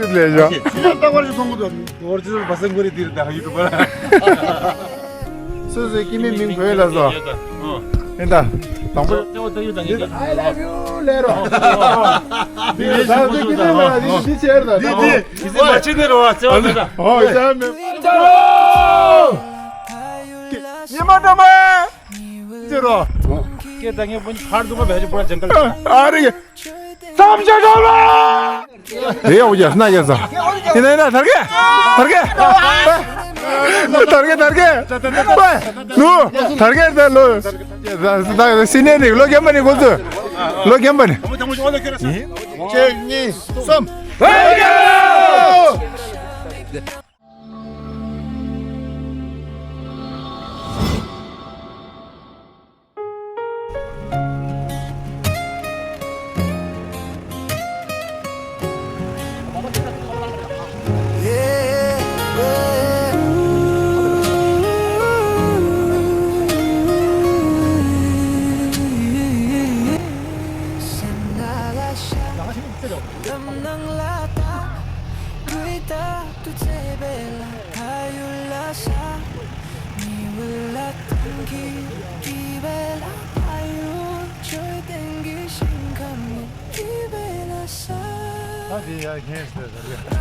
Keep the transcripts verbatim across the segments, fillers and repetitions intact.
ལས་ཞོ། ཁྱེད་ལྟ་བར་ཞིག་མཐོང་གི་འདུག་ཨོ་རི་ཇི་ནལ་བ་སན་གོ་རི་འདིར་ད་ཡུ་ཊུབ་པར། སོ་སོའི་སྐྱེ་དམན་མིང་བོས་ལ་སོ། ཨེ་ད། དང་པོ། I love you ལས་རོ། འདི་ད་འདི་སྐྱེ་དམན་མ་འདི་འདི་ཆེར་ད། འདི་འདི་འདི་མ་ཆེ་ནི་རོ་བ་ཚེ་བ་ད། ཨོ་ཡ་མེ། ཉི་མ་འགྲོ་མ། ཅི་རོ། ཁྱེད་ད་ངས་བུན་ཕར་འདུག་ག་བེ་རི་པུ་ར་ཇང་གལ། ཨ་རེ། ཙམ་ཞིག་འགྲོ་མ། དེ་ཡང་ཡ་སྣ་ཡ་ས། དེ་ནས་ན་དར་གེ། དར་གེ། དར་གེ་དར་གེ། ལོ། དར་གེ་དར་ལོ། ད་སི་ནེ་ནི་ལོ་རྒན་པ་ནི་ཁོ་ཚོ། ལོ་རྒན་པ་ནི། གཅིག་གཉིས་གསུམ། ད་དེ་ཡ་ཁྱེད་ཟེར་ཟེར་གི། ད་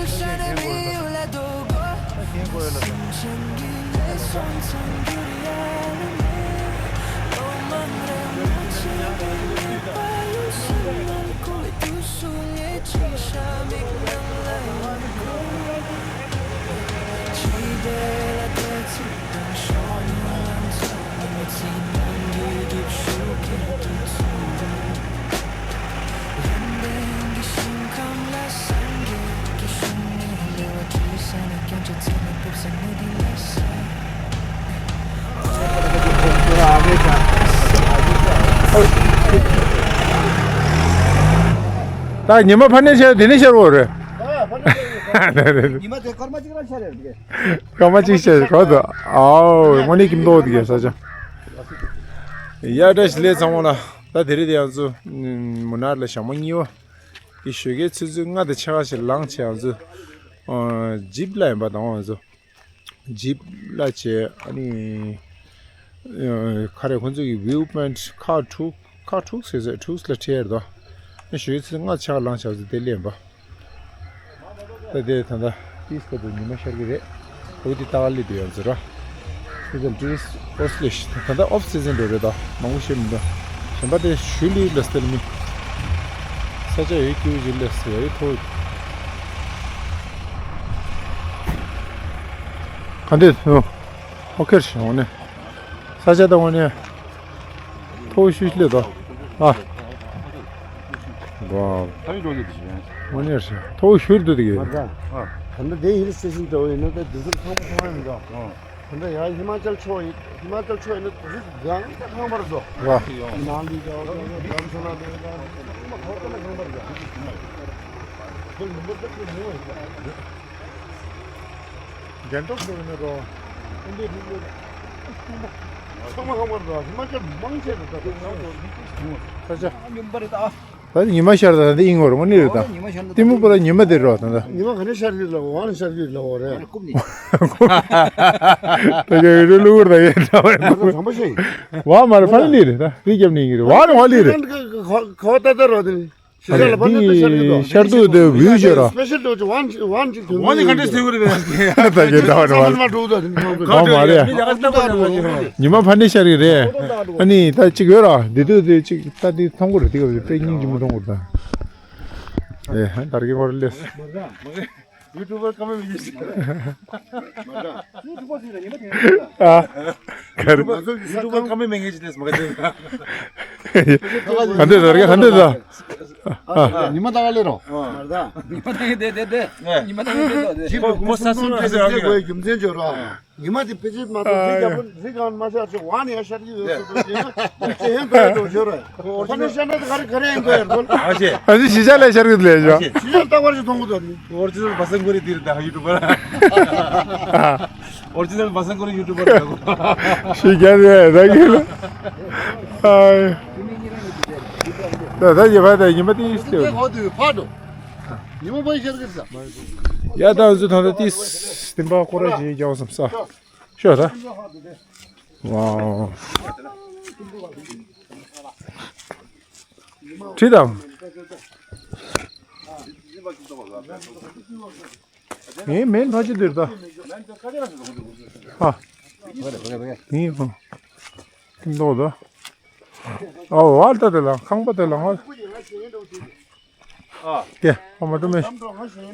ཁྱེད་གོ་ཡོད་ལ་ད། ད་ཁྱེད་གོ་ཡོད་ལ་ད། ད་ཉི་མ་ཕ་ནས་ཤར་དེ་ནས་ཤར་བོ་རེད། ཉི་མ་དེ་སྐར་མ་གཅིག་རང་ཤར་རེད། སྐར་མ་གཅིག་ཤར་གོ་ད། ཨའོ་དངོས་གནས་ཀྱི་མདོག་དེ་གས་ས་ཆ། ཡ་བཀྲ་ཤིས་བདེ་ལེགས་ཚང་མ་ལ། ད་དེ་རིང་དེ་ཡང་ཚུ་མུ་ནར་ལ་ཞག་མ་གཉིས་པ། དེ་ཞོགས་ཀའི་ཆུ་ཚོད་ལྔ་དང་ཕྱེད་ཀ་ཞིག་ལངས་བྱས་ང་ཚོ། ཨ། ཇིབ་ལ་ཡིན་པ་དང་ང་ཚོ། ཇིབ་ལ་བྱས་ཨ་ནི། ཨ། ཁ་རེ་ཁོང་ཚོ་གི་བིའུ་པོའིན་ཊི་ཁག་དྲུག་ཁག་དྲུག་ཟེར་ཟེར་དྲུག་ལ་ཁྲིད་ཡར་དོ། ཨ་ཞོགས་ཀའི་ཆུ་ཚོད་ལྔ་ཕྱེད་ཀ་ལངས་བྱས་ང་ཚོ་དེ་སླེབས་པ། ད་དེ་ད་ལྟ་དེའི་སྐབས་དུ་ཉི་མ་ཤར་གི་རེད། འོ་དེ་ལྟ་ག་སླེབས་དུས་ཡང་ཟེར་ར། དེ་ཚོ་ཊུ་རི་སི་ཊི་ཨོ་སི་ལེ་ཤི། ད་ལྟ་ཨོཕ་སི་ཛན་འགྲོ་རེད་ད། མང་པོ་ཤེས་མི་འདུག་གཞན་པ་དེ་ཞུ་ལི་ལ་སྟེར་མི། ས་ཆ་ཡོད་སྐྱིད་པོ་ཞིག་ལས་ཟེར་ཡོད་ཐོག་ག་འདྲས་ཨོ་ཁེར་ཞིག་འོང་ནས། ས་ཆ་དང་འོང་ནས། ཐོག་ཤུལ་ལས་དོ། ཨ། ཝའོ། ཐག་རིང་འགྲོ་རྒྱུ་དེ་ཞིག་ཡིན། དངོས་གནས་རེད། ཐོག་ཤུལ་དུ་དེ་གས། མ་རེད་ད། ཨ། ད་ལྟ་དེ་ཧིལ་སི་ཊེ་ཤན་འགྲོ་ཡིན་ན་ད་དུས་ཚོད་ཚང་མ་ཚང་མ་ཡིན་འགྲོ། ཨ། ད་ལྟ་ཡང་ཧི་མ་ཅལ་ཕྱོགས་ཡིན། ཧི་མ་ཅལ་ཕྱོགས་ཡིན་ན་དུས་ཚོད་གང་ད་ཁང་པར་འགྲོ། ཝ། ནང་ལི་འགྲོ་རྡ་རམ་ས་ལ་འགྲོ་ཚང་མ་ཁང་པར་འགྲོ། དེ་ལུང་པ་ད་དུས་ཉུང་བ་ཡིན། རྒན་ཏོག་ཚོ་ཡིན་ན་རོ། ཨིན་དེ་ཧི་ལོ། ཚང་མ་ཧ་མ་ར་ཧི་མ་ཅལ་མང་ཆེ་རེད་ད། ས་ཆ། ཉིན་པ་རེད་ད། ད་ཉི་མ་ཤར་ད་འདི་ཨིན་བོར་མ་ནི་རེད་ད། ཉི་མ་ཤར་ད། གཏི་མུག་པ་ལ་ཉི་མ་དེ་རོ་ད་ད། ཉི་མ་ག་ནས་ཤར་གི་ལ་འོ་ནས་ཤར་གི་ལ་འོ་རེད། རྐུབ་ནས། ད་ཡ་ཡོད་རེད་ལུག་ར་ཡོད་ད། ད་དམ་པ་ཤེས། བ་མ་རེད་ཕ་ནི་རེད་ད། རི་རྒྱབ་ནས་ཡིན་གི་རེད་བ་རེད་བ་ལི་རེད། ཁ་བ་ད་ད་རོ་དེ་ནི། ཤར་དུས་དེ་བིའུ་ཤར་ར། སྤེ་ཤལ་དུ་ཅི་ཝན་ཅི་ཝན་ཅི་ཐུང་ཝན་ཅི་ག་འདྲས་ཟེར་གི་རེད་པས། ད་གི་ད་ཝན་ཝན། ཝན་ཅི་ཐུང་ད་ཐུང་ཐུང་ཐུང་། ཨོ་མ་རེད། ཉི་མ་ཕ་ནས་ཤར་གི་རེད། ཨ་ནི་ད་ཅིག་ཡོད་ར་འདི་དུས་དེ་ཅིག་ད་དེ་མཐོང་གི་རེད། དེ་ག་དཔེ་སྙིང་རྗེ་མོ་མཐོང་གི་རེད་ད། ཨེ་ཧ་དར་གི་ངོར་སླེབས། ཡུ་ཊུབ་པར་ཀ་མེད་མི་ཉེས། ཡུ་ཊུབ་པར་ཟེར་ན་ཉི་མ་དེ་རེད། ཨ། ག་རེ། ཡུ་ཊུབ་པར་ཀ་མེད་མི་ཉེས་ཅི་ལས་མ་ག་དེ། ཧ་འདོད་ཟེར་གི་ཧ་འདོད་ཟེར། ཉི་མ་ད་ག་ལེ་རོ། མ་རེད་ད། ཉི་མ་ད་ག་དེ་དེ་དེ། ཉི་མ་ད་ག་དེ་དེ། ཁོ་ཁོ་ས་སུ་རེད་ཟེར་གི། རྒྱུ་མཚན་བརྗོད་རོགས། ཉི་མ་དེ་དཔེ་ཆ་མ་གཏོགས་ཨ་དེ་རྒྱ་བོད་རི་གང་མ་ཤར་ཅིག་ཝང་ནས་ཡར་ཤར་གྱི་ཡོད་ཟེར་དུས་ཡིན་ན་དེ་ཧེན་ཏོ་ཡོད་འགྲོ་ཤོར་རེད། ཨོ་རི་ཇི་ནལ་ཤར་ན་དེ་ག་རེ་ག་རེ་ཡིན་ཏོ་ཡར་འགྲོ། ཨ་ཅེ། ཨ་ཅེ་གཞིས་ཆགས་ལ་ཤར་གྱི་ལས་བྱ། གཞིས་ཆགས་ལྟ་བར་ཞིག་མཐོང་གི་འདུག་ཨོ་རི་ཇི་ནལ་བ་སན་གོ་རི་དེ་རེད་ད་ཡུ་ཊུབ་པར། ཨོ་རི་ཇི་ནལ་བ་སན་གོ་རི་ཡུ་ཊུབ་པར་རེད་ད་གོ། ཤི་རྒྱ་རེད་ད་གི་ལ། ཨ། ད་ད་ཡི་བ་ད་ཉི་མ་དེ་ཡིས་ཏེ། དེ་གོ་དུས་ཕ་འགྲོ། ཉི་མ་པའི་ཤར་གི་ས། ཡ་ད་འུ་ཚོ་ད་ལྟ་ཏིས་སྟིམ་པ་སྐོར་ར་ཞིག་རྒྱག་བསམ་ས། ཤོད་ད། ཝའོ། ཁྲིད་དང་། ངའི་མེན་ཕ་ཆུ་འདིར་ད། ཧ། ངའི་ཧ། ཀིམ་ཏོག་ད། ཨའོ་ཨལ་ཏ་དེ་ལ་ཁང་པ་དེ་ལ་ང་། ཨ། ཀེ་ཨ་མ་ཏུ་མེ།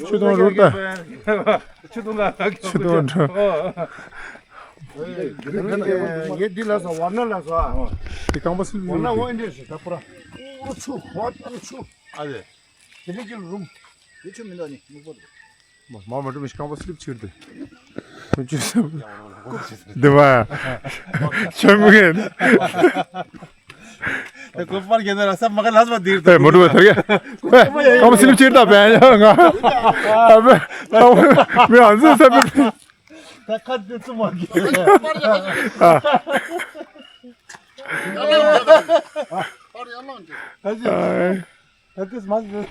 ཆུ་དོང་རུ་ད། ཆུ་དོང་ལ། ཆུ་དོང་རུ། ཡེ་འདི་ལ་སོ་ཝར་ན་ལ་སོ། དེ་རྐང་པ་སིལ་ཝར་ན་ཝ་ཨིན་ཌི་ཡ་ཞིག་ད་པུ་ར། ཨུ་ཆུ་ཝར་ཨུ་ཆུ། ཨ་རེ། དེ་ནས་ཀྱི་རུམ། དེ་ཆུ་མི་འདུག་ནི་སྨུག་པོ་འདུག་མ་མ་འགྲོ་མི་ཤི་རྐང་པ་སི་ལིབ་ཕྱིར་དེ། ཁོ་ཅི་སེམས། དེ་བ། ཆོས་མི་གན། དེ་ཁོ་པར་གན་ན་ས་མ་ག་ལ་སོ་དེར་དེ་མ་འགྲོ་བ་ཐར་གི། ཧེ། རྐང་པ་སི་ལིབ་ཕྱིར་ད་བན་ཡ་ང་། ཨ་བན། མི་ཨ་ཟི་ས་བན། ད་ཁ་དེ་ཙུ་མ་གི། ཨ། ཨ། ཨ། ཨ། ད་ཀིས་མ་ཟེར།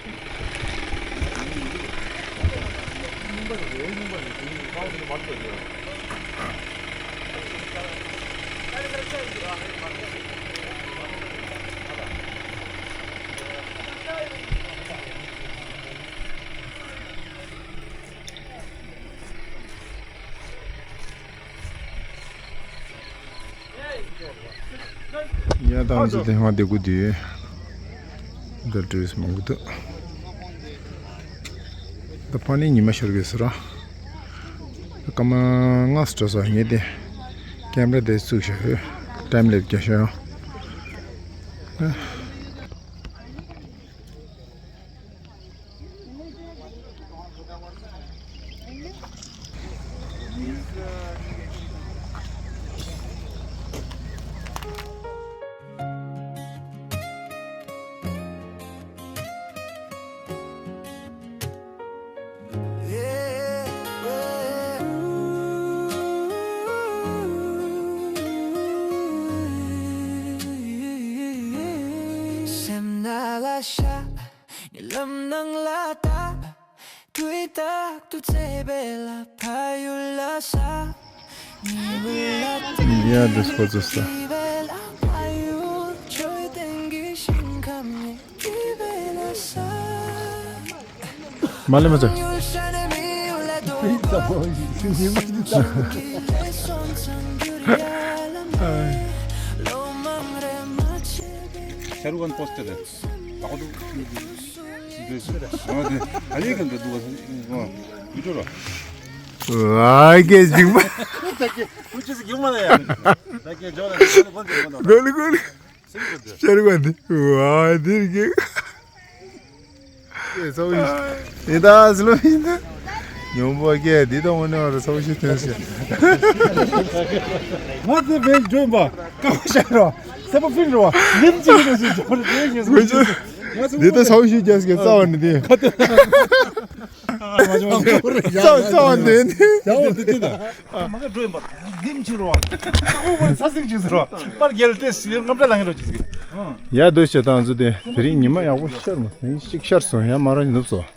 ཡ་ད་ང་ཚོ་དེ་སྔ་དེ་གུ་དུས་ད་ཏུ་རི་སི་མང་གི་འདུག་ད་ཕ་ནི་ཉི་མ་ཤར་གི་ཟེར་ར། སྐར་མ་ལྔ་སོ་འགྲོ་ས་ངས་དེ་ཀེམ་ར་དེ་བཙུགས་ཤག་ཧེ། ཊའིམ་ལེབ་རྒྱག་ཤག་ཡང་། སེམས་ནང་ལ་ཤར། ཉེ་ལམ་ནང་ལ་ལྟ། དུས་རྟག་ཏུ་བརྩེ་བའི་ལ་ཕ་ཡུལ་ལ་ས། ཉི་འོད་ལ་ཡ་འདི་སྐོར་ཚོ་ས། བའི་ལ་ཕ་ཡུལ་ཆོས་ལྡན་གྱི་ཞིང་ཁམས་ཉིད་ཀྱི་བའི་ལ་ས། མ་ལེ་མ་ཚོ། ཡུལ་ཤ་ནས་མི་ཡུལ་ལ་སྡོད་པ། ཁྱེད་སོང་ཙང་འགྱུར་ཡ་ལ་མེད། ལོ་མང་རེ་མ་བྱས་པའི། ཤ་རུ་ཁན་པོ་སི་ཊར་རེད། ཨ་ཁོ་ཏུ། འདི་ཨ་ནི་ག་འདྲ་འདུག་ག་ཨ་ནི་ཨ་ཀེ་ཇིང་མ། ད་ཀེ་ཁུ་ཅི་སི་གི་མ་ལ་ཡ། ད་ཀེ་ཇོ་ལ་ནི་གོ་ནི་གོ་ནི། གོ་ལི་གོ་ལི། ཤར་གོ་འདི། ཝ་འདི་རིག་གེ། ཨེ་ཚའོ་ཡི། ཨེ་ད་སི་ལོ་ཡིན་ད། ཉོན་པོ་ཀེ་འདི་དང་འོ་ནི་བར་ཚའོ་ཤི་ཐོན་ཤི། ང་ཚོ་བེད་སྒྲོན་པ། ཀ་བ་ཤར་རོ། སེ་པ་ཕིན་རོ། ལིམ་ཅི་རོ་ཞིག་འཇོག་རེ་ཞེས་སུ། འདི་ད་ཚའོ་ཤི་རྒྱས་ཀྱི་རྩ་བ་ནི་དེ། རྩ་རྩ་བ་འདི་ནི། ཡང་འདི་དེ་ད། མ་ག་འགྲོ་ཡིན་པ། རྒྱུན་ཆི་རོ། ཁོ་བོ་ས་སིང་ཆི་ཟེར་རོ། པར་རྒྱལ་ཏེ་སི་རྔམ་པ་ལང་རོ་ཅི་ཟིག་ཡ་དོ་ཞེ་ཐང་ཚོ་དེ་དེ་རིང་ཉི་མ་ཡག་པོ་ཤར་མ་སོང་། ཞིག་ཤར་སོང་ཡ་མ་ར་ནུབ་སོང་།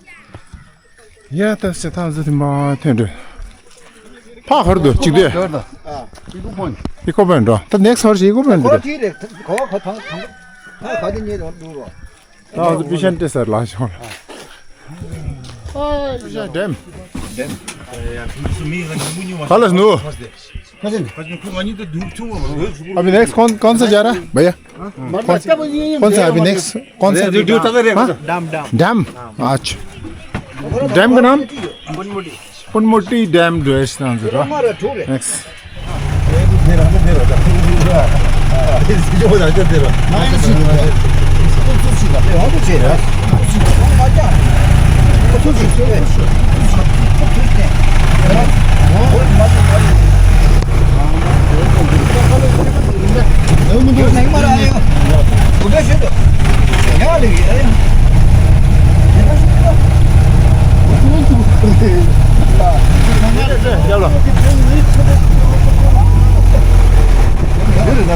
ཡ་ད་ཞེ་ཐང་ཚོ་དེ་མ་ཐོན་འགྲོ། ཕ་ཧར་དུ་གཅིག་དེ། ཨི་ཀོ་པོན་འགྲོ། ད་ནེགསི་ཧར་ཞིག་ཨི་ཀོ་པོན་འགྲོ། ཁོ་ཐི་རེ་ཁོ་ཁོ་ཐང་ཐང་། ཁོ་ག་དེ་ཉེ་རོ་འདུག་རོ། ད་ང་ཚོ་པི་ཤན་ཏེ་སར་ལ་ཤོང་། ཨ་པི་ཤན་ཌེམ། ཌེམ། ག་ལ་ནུ། ཨ་བི་ནེགསི་ཁོང་ཁོང་ཚོ་ཇ་ར་བ་ཡ། ཁོང་ཚོ་ཨ་བི་ནེགསི་ཁོང་ཚོ་ཌེམ་ཌེམ། ཨ་ཆུ། ཌེམ་གི་ནམ། སྤུན་མོ་ཊི་ཌེམ་འགྲོ་ཡས་སྣང་ཟེར་རོ། ནེགསི།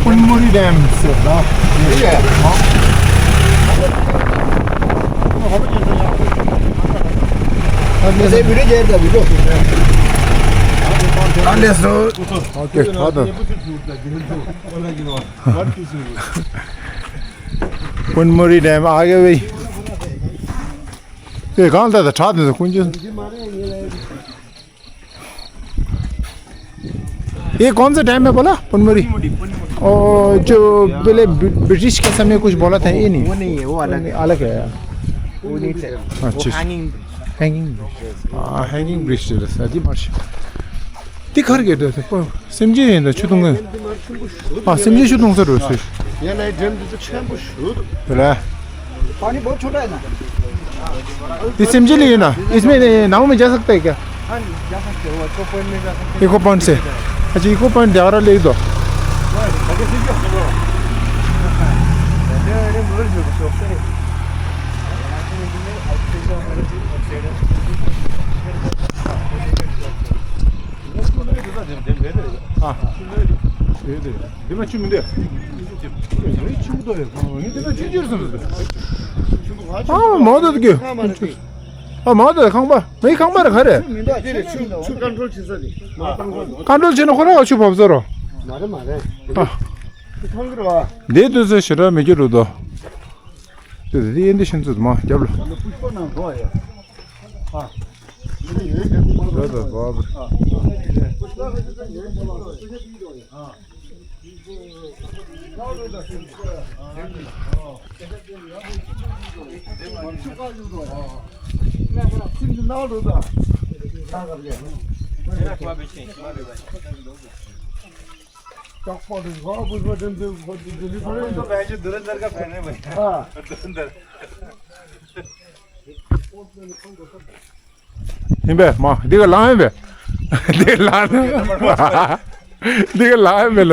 སྤུན་མོ་ཊི་ཌེམ་ཟེར་ན། ཡ་ཟེར་བི་ཌིའོ་རྒྱག་ད་བི་ཌིའོ། ཨ་འདྲས་སོ། ཨོ་ཀེ་ད་ད། पुनमरी डैम आ गए भाई। ये कहाँ था, था? ठात में से कुंज। ये कौन सा डैम है बोला, पुनमरी? ओ, जो पहले ब्रि-, ब्रिटिश के समय कुछ बोला था, ये नहीं? वो नहीं है, वो अलग है। अलग है यार। वो नहीं है। अच्छा। वो हैंगिंग ब्रिज। Hanging bridge. हाँ, हैंगिंग ब्रिज जैसा, जी, मार्श। दिखर के तो थे, पर समझे नहीं था, छुटूंगा। ཨ་སེམས་ཅན་ཆུ་འཐུང་ས་འགྲོ་ཤོག་ཡ་ལའི་འགྲེམས་འདི་ཚོ་ཆེན་པོ་ཞུ་འདུག་དེ་ལ། पानी बहुत छोटा है ना। ये समझे नहीं ना, इसमें नाव में जा सकता है क्या? हाँ, जा सकते हो, इको पॉइंट में जा सकते हो। इको पॉइंट से। अच्छा, इको पॉइंट द्वारा ले दो। ཨ། འདི་མ་ཆུ་མི་འདུག་འདི་མ་ཆུ་མི་འདུག་འདི་མ་ཆུ་འགྱུར་སོང་ཟེར། ཨ་མ་འདུག་གི་ཨ་མ་འདུག་ཁང་པ་མི་ཁང་པ་རེད་ག་རེ། མི་འདུག་འདི་རེད། ཆུ་ཆུ་ཀོན་ཊོལ་བྱེད་ས་རེད། ཀོན་ཊོལ་བྱེད་ན་ཁོ་རང་ཆུ་བབས་ས་རོ། མ་རེད་མ་རེད། ཨ། འདི་ཐང་གི་རེད་བ། འདི་དུས་ཚོད་ཞེ་དྲག་མི་འགྱུར་རུ་དོ། དེ་དེ་དེ་ཡིན་དེ་ཤིན་ཚུད་མ་རྒྱབ་ལ། ཡིན་པས་མ་འདི་ག་ལང་ཡིན་པས། འདི་ག་ལང་འདི་ག་ལང་ཡིན་པས་ལ།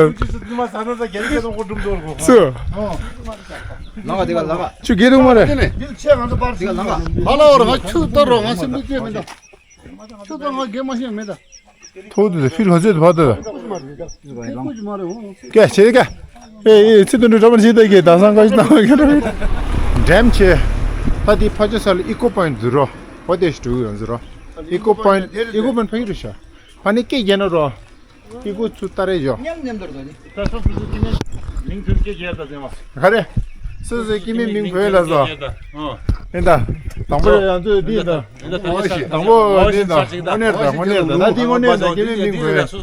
སུ། ལང་ག་འདི་ག་ལང་ག་ཆུ་རྒྱས་འདུག་མ་རེད། འདི་ཆེ་ང་ཚོ་པར་འདི་ག་ལང་ག་མ་ལ་བར་ང་ཆུ་བཏང་རོགས། ང་སེམས་འདི་སྐྱེ་མི་འདུག་ཆུ་བཏང་ང་རྒྱས་མ་ཤེས་མི་འདུག་ཐོག་དེ་ཕིར་ཧ་ཚོད་དུ་བ་དེ། སྐད་ཆེ་ག་ཨེ་ཨེ་ཚི་དུ་འདྲ་འདྲ་མར་ཞིག་ད་གི་ད་སང་ག་ཞིག་ད་གི་འདྲ་མི་འདྲ། འགྲེམ་ཆེ། ད་དེ་ཕ་ཆོ་ས་ལ་ཨི་ཀོ་པོ་ཡིན་ཏི་འདུག་རོ། ཧོ་དེ་ཞིག་འགྲོ་གི་ཡོང་ཟེར་རོ། ཨི་ཀོ་པོ་ཡིན་ཨི་ཀོ་པོ་ཡིན་ཕ་གི་རུ་ཤ། ཕ་ནི་སྐད་རྒྱག་ན་རོ། ཨི་ཀོ་ཚུ་ལྟ་རེ་ཞོ། མཉམ་མཉམ་དུ་རེད་ད་ནི། ད་སོ་སོ་སོ་སྐྱེ་དམན་མིང་ཚུར་སྐད་རྒྱག་ད་ཟེར་བ། ག་རེ། སོ་སོའི་སྐྱེ་དམན་མིང་བོས་ལ་ཟ། ཨེ་ད། དང་པོ་ཡང་ཚོས་འདི་ད། དང་པོ་འདི་ད་དངོས་གནས་ད་དངོས་གནས་ད་ད་འདི་དངོས་གནས་ད་སྐྱེ་དམན་མིང་བོས། སོ་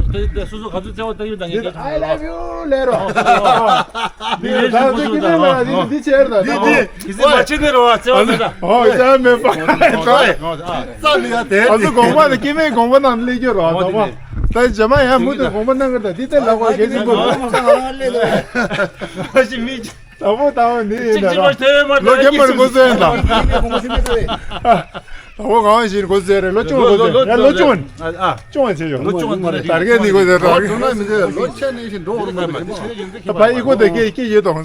སོ་ག་ཚོད་བརྩེ་བ་ལྟ་ཡོད་ད་ངས་སྐད་ཆ་I love you ལེ་རོ། འདི་ད་ཚོ་སྐྱེ་དམན་མ་འདི་འདི་ཆེར་ད། འདི་འདི་གི་སེ་མ་ཆེ་ནས་རོ་བ་བརྩེ་བ་མེད་ད། ཨོ་བརྩེ་བ་མེད་པ། ཙམ་ཡ་དེ། ཨ་ཚོ་དགོངས་པ་ད་སྐྱེ་དམན་དགོངས་པ་ནང་སླེབས་རྒྱུ་རོ་ཨ་ཚོ་མ། ད་ཇ་མ་ཡང་མུ་མཐུད་དགོངས་པ་གནང་གི་ད་འདི་ད་ལག་པ་གལ་ཆེན་པོ་རེད། ད་བོ་ད་བོ་ནི་ཡིན་ད། ལོ་རྒན་པར་འགོ་ཚོད་ཡིན་ད། ད་བོ་གང་བཞིན་འགོ་ཚོད་རེད། ལོ་ཆུང་འགོ་ཚོད་ཡ་ལོ་ཆུང་ཆུང་བ་ཆེ་ཡོད། ལོ་ཆུང་བ་དར་རྒྱས་ནི་འགོ་ཚོད་ར། ལོ་ཆུང་ན་མི་ཚེ་ལོ་ཆེ་ནས་ཞིག་འགྲོ་བར་མ་རེད། ད་ཕ་ཡི་གོ་ད་སྐད་སྐད་ཡོད་དང་།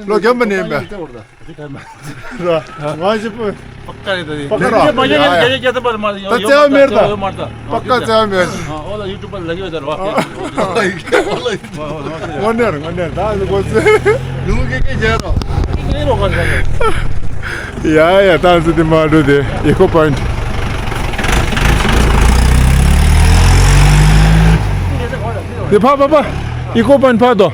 ལོ་རྒན་པ་ནས་ཡིན་པས། ར། ང་ཞིག་པོ། པ་ཀ་རེད་ད་ཡིན། ད་བརྩེ་བ་མེད་ད། པ་ཀ་བརྩེ་བ་མེད། ཨོ་ལ་ཡུ་ཊུབ་ལ་ཡོད་ད་ར་བ། དངོས་གནས་དངོས་གནས་ད་ལ་གོ་ཚེ། ལུག་གི་སྐད་རྒྱག་རོགས། ཡ་ཡ་ད་ཚོ་དེ་མ་འགྲོ་དེ་ཨི་ཀོ་པོ་ཡིན་ཏི། དེ་ཕ་ཕ་ཕ། ཨི་ཀོ་པོ་ཡིན་ཕ་དོ།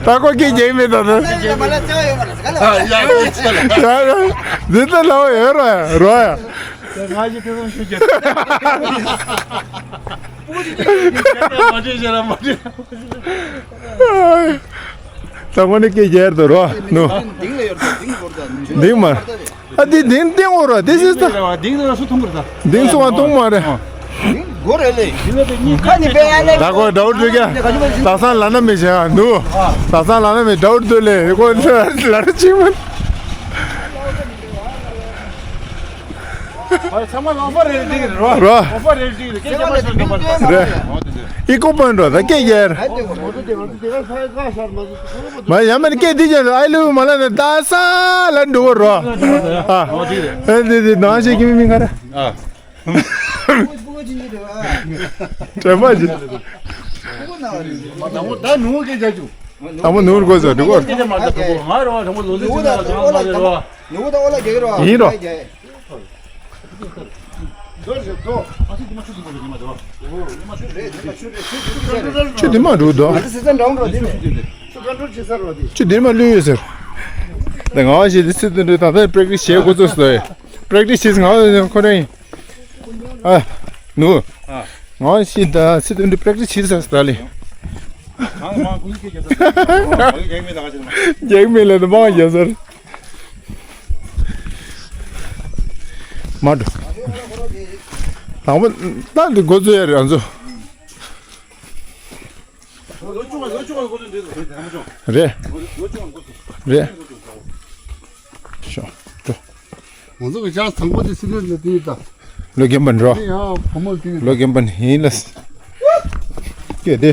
ད་ཁོ་སྐད་རྒྱག་མེད་ད་ནི། འདི་ལྟ་ལའོ་ཡོད་ར་རོ་ཡ། ད་ཁོ་ནི་སྐད་རྒྱག་དོ་རོ་ནུ། འདིང་མ། ཨ་འདི་འདིང་འདིང་འོ་ར། This is the འདིང་ལ་སུ་མཐོང་གི་རེད་ད། འདིང་སུ་བ་མཐོང་མ་རེད། འདིང་སྒོ་རེད་ལེ། ཁ་ནི་པེ་ཨ་ལེ། ད་གོ་ཌའུ་ཊི་འདུག་ག་ད་སང་ལ་ན་མི་བྱེད་ཨ་འདུག་ད་སང་ལ་ན་མི་ཌའུ་ཊི་འདུག་ལེ། ཁོ་ལ་ར་ཅིག་མ། ཚང་མ་ལོག་པ་རེད་འདིང་རོ། རོ། ལོག་པ་རེད་འདིང་རེད། སྐད་ཆ་མ་ཤེས་འདུག་པ། རེད། ཨི་ཀོ་པོ་ཡིན་འགྲོ་ད་སྐད་རྒྱག་མ་ཡ་མ་ནི་སྐད་འདི་ཀྱང་I love you མ་ལ་ནི་ད་ས་ལ་འགྲོ་གི་རོ། ཨ། ཨ་འདི་འདི་ནང་ཞིག་གི་མི་མིང་ག་རེ། ཨ། དྲན་པ་ཅི། ད་ནུ་གི་རྒྱ་ཅུ། དང་པོ་ནུར་དགོས་ཟེར་འགྲོ་གོ། ང་རང་དང་པོ་ལོ་ཟེར་ཅི་ན་ལ་ཚང་མ་རེད་རོ། ནུ་བོ་དང་ཨོ་ལ་རྒྱག་རོགས། ཡིན་རོགས། ཆུ་དེ་མ་འགྲོ་དོ། ཆུ་དེ་མ་ལུས་ཡོད་ཟེར། ད་ང་ཞིག་དེ་སི་ཏུ་འདྲ་ད་ལྟ་པྲེག་ཊི་སི་བྱེད་འགོ་ཚུགས་སོང་། པྲེག་ཊི་སི་བྱེད་ང་ཁོ་རང་ཡིན། ཨ་ནུ། ང་ཞིག་ད་སི་ཏུ་འདྲ་པྲེག་ཊི་སི་བྱེད་ས་ད་ལེ། རྒྱག་མེད་ལ་དུ་མང་རྒྱག་ཟེར། མ་འགྲོ། དང་པོ་ད་འདི་འགོ་ཚུགས་ཡ་རེད་ང་ཚོ། རེད། རེད། ཤོག་འགྲོ། ང་ཚོ་གི་ཞག་དང་པོ་དེ་སི་ཏུ་ལ་དེ་ཡིན་ད། ལོ་རྒན་པ་འགྲོ། དེ་ཡང་བུ་མོ་དེ་ཡིན་ད། ལོ་རྒན་པ་ཡིན་ལ། སྐད་དེ།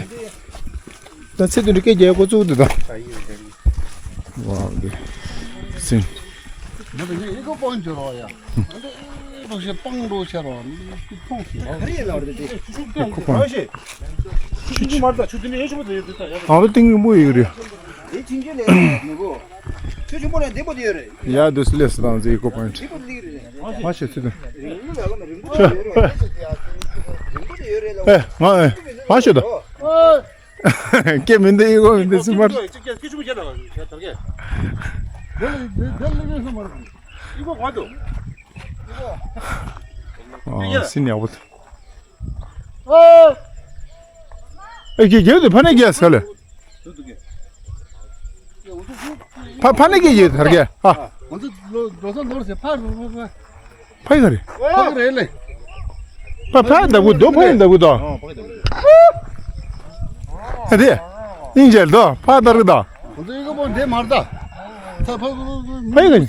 ད་ཚེ་དུ་འདྲ་སྐད་རྒྱག་འགོ་བཙུགས་འདུག་ད། ཝའོ་འདི། སིན། ང་ད་ངས་ཨི་ཀོ་པོན་ཊི་འགྱུར་བ་ཡ། ཨ་འདི་ཨི་ཀོ་ཞེ་སྤང་འགྲོ་ཤར་བ་འདི་ཐོང་ཞེ་བ། ཨ་རེད་ལ་རེད་དེ། ཨི་ཀོ་པོན་ཊི། ཆུ་ཆུ་མར་ད་ཆུ་དེ་ནས་ཡེ་ཆུ་མ་ད་ཡོད་དེ་ད་ཡ། ཨ་ལོ་ཏིང་རིང་པོ་ཡོད་རེད། དེ་ཆིན་ཆིན་ལས་མི་གོ། ཆུ་ཆུ་མོ་ལ་འདི་པོ་དེ་ཡོད་རེད། ཡ་དུ་སི་ལེ་སི་དང་ཟི་ཨི་ཀོ་པོན་ཊི། འདི་པོ་དེ་རེད། མ་ཤེས་ཚུལ་དུ། རིང་པོ་ལ་ལ་རིང་པོ་ཡོད་རེད། རིང་པོ་དེ་ཡོད་རེད་ལ། ཨེ་ང་ཨེ་མ་ཤེས་དོ། སྐད་མི་འདི་ཨི་གོ་མི་འདི་སི་མར། ཨ་སི་ནི་ཡག་པོ། ཨེ་གི་གེ་དེ་ཕ་ནས་གེ་ས་ལེ། ཕ་ཕ་ནས་གེ་ཡེ་ཐར་གེ་ཨ། ཕ་ཡི་ག་རེད། ཕ་ཕ་ཡི་འདབས་གུ་དོ། ཕ་ཡི་འདབས་གུ་དོ། ཨ་དེ་ཨིན་ཇེལ་དོ། ཕ་དར་གི་དོ། ཕ་ཡི་ག་རེད།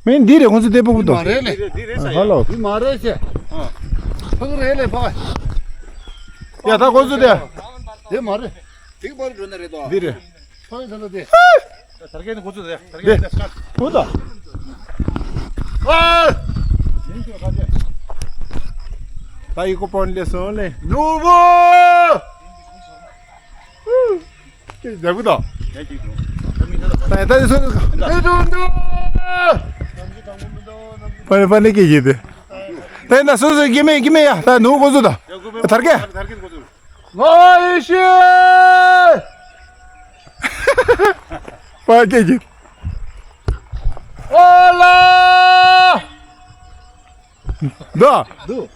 མིན་འདི་རེད་ཁོང་ཚོ་དེ་ཕུག་པོ་དོ། མ་རེད་ལེ། ཧ་ལོ། འདི་མ་རེད་ཤེ། ཕུག་རེད་ལེ་ཕ། ཡ་ད་ཁོང་ཚོ་དེ། དེ་མ་རེད། དེ་ག་པར་འགྲོ་ན་རེད་དོ། འདི་རེད། ཕ་ཡི་ད་ལ་དེ། དར་གེ་ནི་འགོ་ཚུགས་དེ། དར་གེ་དེ་སྐད། འགོ་ད། ད་ཡི་གོ་པོན་ལེ་སོང་ལེ། ནུ་བོ། ཀྱེ་ཡག་པོ་དང་། ད་ད་སོ་སོ་སོ། ཨེ་དུ་འདུ། པ་ནི་པ་ནི་ཀྱེ་ཡེ་དེ། ད་ཡིན་ན་སོ་སོ་སྐྱེ་མེད་སྐྱེ་མེད་ཡ། ད་ནུ་འགོ་ཚུགས་དང་། དར་གེ། ང་ཡེ་ཤེས། པ་ཀྱེ་ཡེ། ཨོ་ལ། འདུག་འདུག་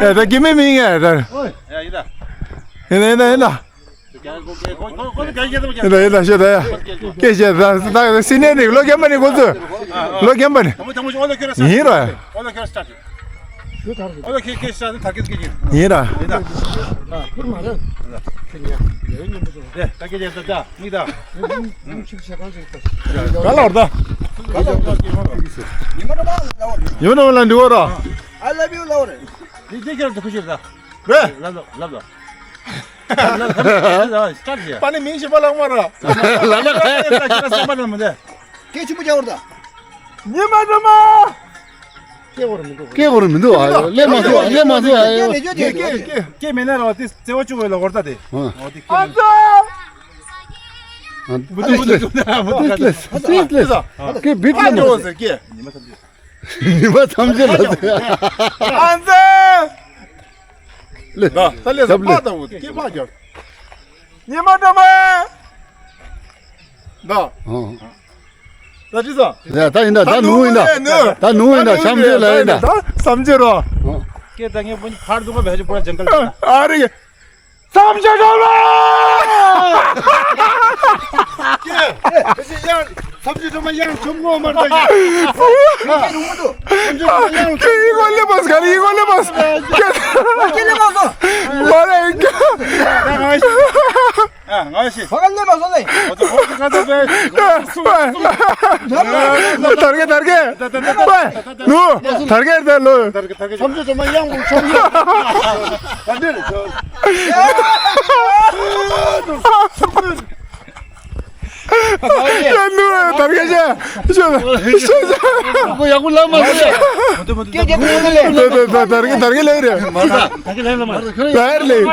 ཨེ་ད་སྐྱེ་མེད་མིན་ངས་ད། ཡ་ཡིན་ད། ཡིན་ད་ཡིན་ད་ཡིན་ད། ཡིན་ད་ཡིན་ད་ཤེས་ད་ཡ། སྐད་བཤད་ད་ད་སི་ནེ་ནི་ལོ་རྒན་པ་ནི་ཁོ་ཚོས། ལོ་རྒན་པ་ནི། ཡིན་ར། ཡིན་ར། ག་ལ་བར་ད། ཡོད་ན་ལ་འདི་བར། I love you ལ་བར། འདི་འདི་ཁྱེད་རང་ཚོ་ཁུ་ཤེས་ད། རེད། ལབ་ལབ་ལབ་ལབ། པ་ནི་མིང་ཞིག་པ་ལགས་མ་ར། ལ་ལ་ཁ་ཡ་ཁྱེད་རང་སེམས་པ་ལ་མི་འདི། སྐད་ཆེན་པོ་རྒྱག་བར་ད། ཉི་མ་སྒྲོལ་མ། སྐད་གོ་ར་མི་འདུག་སྐད་གོ་ར་མི་འདུག་ཨ་ལས་མ་སོང་ལས་མ་སོང་ཨ། སྐད་མེད་ན་ར་བ་དེ་བརྩེ་བ་བཅུག་པའི་ལ་བར་ད་དེ། ཨ་ཙི། སྐད་བིད་ལ་མ་སོང་། ཉི་མ་ཐམས་ཅད་ལ་ཟེར། ཉི་མ་ཐམས་ཅད་ལ་ཟེར། ཨ་ཙི། ལེ། ད་ལེ་ཟ་ཕ་ད་འུ་སྐད་པ་རྒྱབ། ཉི་མ་སྒྲོལ་མ། ད། ཨ། ད་ཅི་ཟ། ད་ཡིན་ད་ད་ནུ་ཡིན་ད། ད་ནུ་ཡིན་ད་བྱམས་བརྩེ་ལ་ཡིན་ད། བསམ་བརྗོད་རོ། ཨ། སྐད་ད་ངས་པོ་ནི་ཕར་འདུག་པ་བེད་ཅི་པོ་ཇང་གལ་ད། ཨ་རེ། བསམ་བརྗོད་རོ་ལ། ཡང་། བསམ་བརྗོད་སྒྲོལ་མ་ཡང་ཆུང་ངུ་མར་ད་ཡ། ཡི་གོ་ལེ་མོ་སྐར་ཡི་གོ་ལེ་མོ་སྐར། མ་རེད། ང་ཤི། ཕ་ག་ལེ་མ་སོང་ལེ། ད་རྒྱ་ད་རྒྱ། ནུ། ད་རྒྱ་ད་ལོ། བསམ་བརྗོད་སྒྲོལ་མ་ཡང་མོ་ཆུང་ངུ། ད་འདི་རེད། ཡ་ནུ་ད་རྒྱ། ཁོ་ཡག་པོ་ལབ་མ་སོང་ཡ། སྐད་རྒྱག་གི་ཡོད་ནི་ལས། ད་ད་ད་དར་གི་དར་གི་ལས་རེད། མ་ད། དར་གི་ལས་ལ་མ།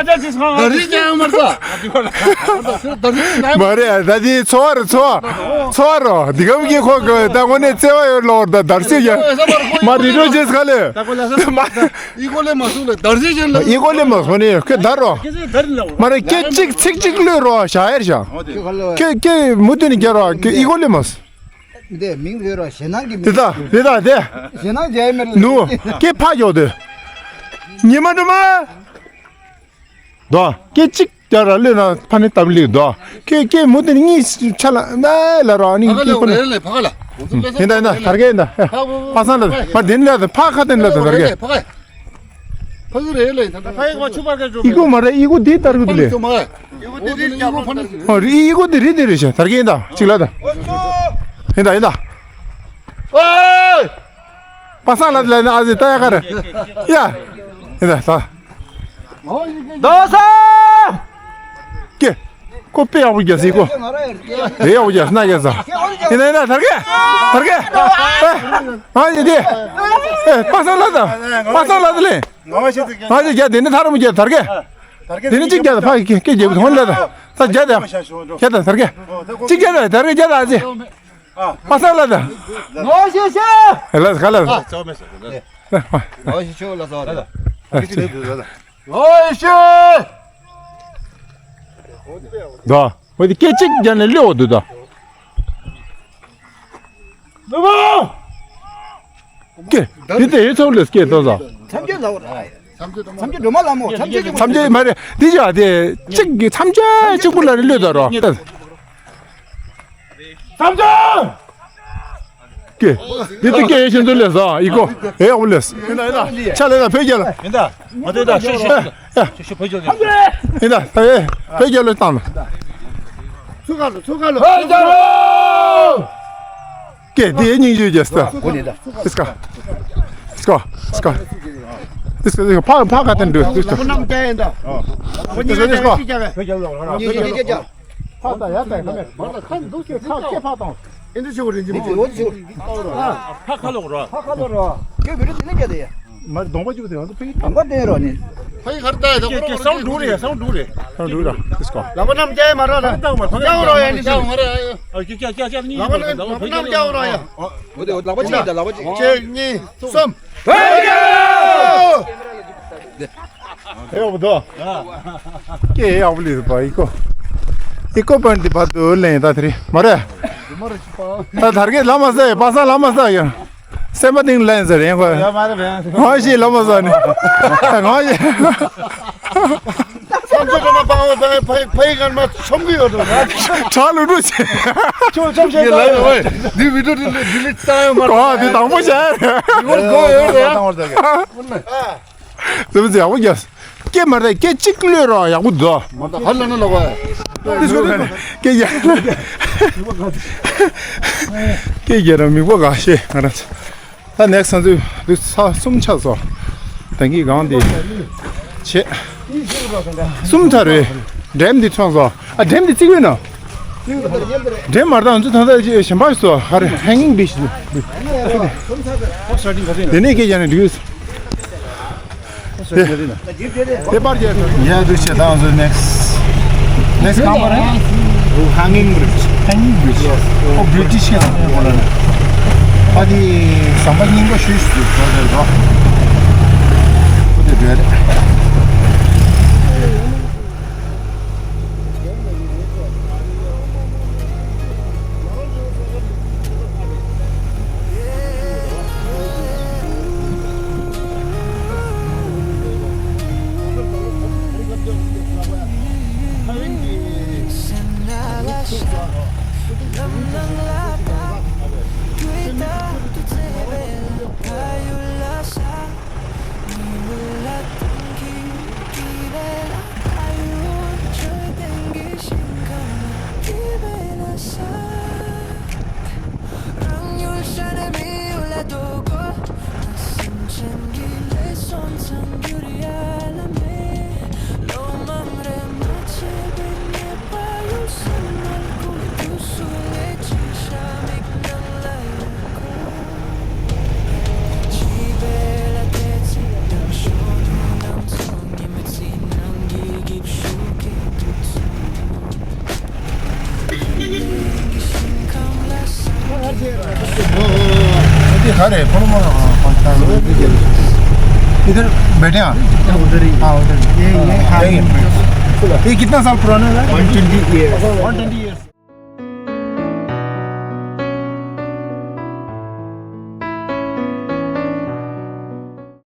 དར་རི་ཀྱང་མ་ད། དར་རི་ནང་། མ་རེད། ད་དེ་འཚོ་བ་རེད། འཚོ་བ། འཚོ་བ་རོ། འདི་ག་བུ་གི་ཁོ་གི་ད་དངོས་གནས་བརྩེ་བ་ཡོད་ལོ། ད་དར་སི་ཡ། མ་རི་རོ་ཅེས་ག་ལེ། མ། ཨི་གོ་ལེ་མ་སུ་ལེ་དར་སི་ཅན་ལ། ཨི་གོ་ལེ་མ་སོ་ནི་ཁེ་དར་རོ། མ་རེད། ཁེ་གཅིག་ཚིག་གཅིག་ལོས་རོ་ཞག་ཡར་ཞག་ཁེ་ཁེ་མུ་དུ་ནི་རྒྱ་རོ་ཁེ་ཨི་གོ་ལེ་མ་སོ། འདི་མིང་རེད་རོ། ཞེ་ནང་གི་མིང་། དེ་ད་དེ་ད་དེ། ཞེ་ནང་རྒྱ་ཡི་མེར་ལ། ནུ། ཁེ་ཕ་ཡོད་དེ། ཉི་མ་དུ་མ། དོ། སྐད་ཅིག་ཀྱང་ར་ལོས་ན་ཕ་ནི་སྟབས་ལེགས་དོ། ཁྱེད་ཁྱེད་མུ་དེ་ནི་གཉིས་ཆ་ལ་ན་ལ་རོ་ནི་ཕ་ག་ལ་ཁོ་ལ་ནི། རེད་ལེ་ཕ་ག་ལ། ཡིན་ད་ཡིན་ད་དར་གེ་ཡིན་ད། ཕ་སང་ལ་ཕ་དེ་ནི་ལ་ད་ཕ་ཁ་དེ་ནི་ལ་ད་དར་གེ། ཕ་གི་རེད་ལེ་ད་ཕ་གི་ཁོ་ཆུ་པར་ག་ཅུ། ཨི་གོ་མ་རེད། ཨི་གོ་དེ་དར་གི་དེ་ལེ། ཨི་གོ་དེ་རེད་ཨི་གོ་ཕ་ནི། ཨོ་རི་ཨི་གོ་དེ་རེད་དེ་རེད་ཤ་དར་གེ་ཡིན་ད་ཅིག་ལ་ད། ཡིན་ད་ཡིན་ད། ཨོ། པ་སངས་ལ་ལ་ནི་ཨ་ཟི་ལྟ་ཡ་ག་རེ། ཡ། ཡིན་ད་ད། རྡོ་ས། ཀྱེ། ཁོ་དཔེ་ཡག་པོ་རྒྱག་སྲིད་ཀོ། དཔེ་ཡག་པོ་རྒྱག་སྲིད་ན་རྒྱག་ས། ཡིན་ད་ཡིན་ད་དར་གེ། དར་གེ། ཨེ། ང་ཡིན་དེ། ཨེ། པ་སངས་ལ་ད། པ་སངས་ལ་ད་ལེ། ང་ཡིན་རྒྱག་དེ་ནི་ཐ་རམ་རྒྱག་དར་གེ། དེ་ནི་གཅིག་རྒྱག་ད་ཕ་གི་ཀྱེ་རྒྱག་གི་ཐོན་ལ་ད། ད་རྒྱག་ད། རྒྱག་ད་དར་གེ། གཅིག་རྒྱག་ད་དར་གེ་རྒྱག་ད་ཨ་ཟི། པ་སངས་ལ་ད། ངོ་ཤེས་ཤེས། ལ་ཁ་ལ། ཨ། ཙོ་མེ་སོ། ལ། ངོ་ཤེས་ཤེས་ལ་ཟོ་ར། ལ། ངོ་ཤེས་ཤེས། ད། འོ་དེ་སྐད་ཅིག་རྒྱ་ནས་ལེའོ་དུ་ད། ནུ་བོ། ཀྱེ། དེ་དེ་ཡོད་ཚོགས་ལས་སྐད་ཏོ་ཟ། མཚམས་བཅད་ལ་འོ། མཚམས་བཅད་སྒྲོལ་མ་ལ་མོ་མཚམས་བཅད་ཅིག་མཚམས་བཅད་མ་རེད། འདི་ཡ་དེ་གཅིག་གི་མཚམས་བཅད་གཅིག་པུ་ལ་རེ་ལོས་ད་རོ། མཚམས་བཅད། ཀྱེ། འདི་དུ་སྐད་ཡེ་ཤེས་འདུ་ལས་ཟ་ཨི་གོ། ཨེ་ཡག་པོ་ལས། ཡིན་ད་ཡིན་ད། ཆ་ལས་ད་བོད་རྒྱལ་ལ། ཡིན་ད། མ་དེ་ད་ཤུ་ཤུ་ཤུ་ཤུ་བོད་རྒྱལ་ལ། ཡིན་ད་ད་ཨེ་བོད་རྒྱལ་ལ་བཏང་ན། ཚུགས་ཁ་ལོ་ཚུགས་ཁ་ལོ། བོད་རྒྱལ་ལ། ཀྱེ་དེ་སྙིང་རྗེ་རྒྱལ་སྟ། ཨིས་ཀ་ཨིས་ཀ་ཨིས་ཀ་ཨིས་ཀ་ཨིས་ཀ་ཕ་ཕ་ག་དན་འདུག་ཨིས་ཀ་ཨིས་ཀ་ཨིས་ཀ་ཕ་ད་ཡ་ད་ཁ་མེད་མ་ད་ཁ་འདུག་ཁྱེད་ཁ་ཁྱེད་ཕ་དང་ཨིན་དུ་ཆུ་རིན་ཆེན་མོ་ཕ་ཁ་ལོག་རོ། ཕ་ཁ་ལོག་རོ། ཁྱེད་བི་རི་དེ་ནི་རྒྱ་དེ་ཡ། མ་གདོང་པ་ཅུག་དེ་ང་ཚོ་ཕ་གི་གདོང་པ་དེ་རོ་ནི། ཕ་གི་གར་ད་ཡ་ད་ཁྱེད་ཁྱེད་སང་འགྲུ་རེད་སང་འགྲུ་རེད། སང་འགྲུ་ར་ཨིས་ཀ་ལག་པ་རྣམས་རྒྱ་ཡ་མ་རོ་ད། ལག་པ་རྣམས་རྒྱ་རོ་ཡ་ནི་ཞུ། ཨ་ཀྱེ་ཀྱེ་ཀྱེ་ཀྱེ་གཉིས་ལག་པ་རྣམས་རྒྱ་རོ་ཡ། འོ་དེ་ལག་པ་གཅིག་ད་ལག་པ་གཅིག་གཅིག་གཉིས་གསུམ། ཧེ་ཡོ། ཧེ་ཡོ་བུ་དོ། ཀྱེ་ཧེ་ཡོ་བུ་ལི་རུ་པ་ཨི་ཀོ། ཨི་ཀོ་པན་ཏི་བ་དུ་ལེན་ད་ཐི་རི་མ་རེ། ད་དར་གེ་ལ་མ་ཟ་ཡ་པ་སངས་ལ་མ་ཟ་ཡ། སེམས་པ་གཏིང་ལེན་ཟེར་ཡིན་གོ། ཡ་མ་རེ་བས། ང་ཞིག་ལ་མ་ཟ་ནི། ང་ཞིག་མཚམས་བཅད་སྒྲོལ་མ་པ་ཕ་ཕ་ཕ་ཡི་ཁར་མ་ཆོམ་གི་ཡོད་དོ། གྲགས་ལུ་འགྲོ་ཆེ། ཁྱོད་ཆོམ་ཆེ་ལ་ཡོད་བས། འདི་བི་ཌིའོ་འདི་འདི་ལི་ཙང་ཡོད་མ་རེད། གོ་འདི་དང་པོ་བྱས། འདི་བར་གོ་ཡོད་རེད། དེ་མི་ཚེ་ཡག་པོ་རྒྱབ། སྐད་མ་རེད་སྐད་གཅིག་ལོས་རོགས་ཡག་པོ་འདུག་མ་ད་ཧ་ལ་ན་ལོག་པ། དེ་སྐད་ཡག་སྐད་རྒྱག་ར་མི་གོ་ག་ཤེས་ང་རང་། ད་ནེག་སི་ཚོད་འདི་ཚ་གསུམ་ཆགས་སོ། ད་གི་གང་དེ་བྱེད། གསུམ་ཚ་རེད། འགྲེམ་འདི་ཚོང་སོ། ཨ་འགྲེམ་འདི་བརྩིགས་པས་ན། འགྲེམ་མ་རེད་ད་ང་ཚོ་ད་ལྟ་གཞན་པ་སོ་ཧ་རེ་hanging bridge། དེ་ནས་སྐད་རྒྱག་ནས་འགྲིག་དེ་པར་རྒྱག་ཡ་འདུག་ཆེ་ད་ང་ཚོ་next next གང་པ་རེད། Hanging bridge. Hanging bridge. ཨོ་British གི་ནང་གོ་ལ་ནས་ཨ་དེ་ཟམ་པ་རྙིང་པ་ཞུ་ཞུ་འགྲོ་དེ་རོ། ཨོ་དེ་འདྲ་རེད། ये घर है, पर मैं, हाँ, पाकिस्तान में भी है। इधर बैठे हैं। उधर ही। हाँ, उधर ही। ये, ये, हाँ, यही है। ये कितना साल पुराना है? One twenty years. One twenty years.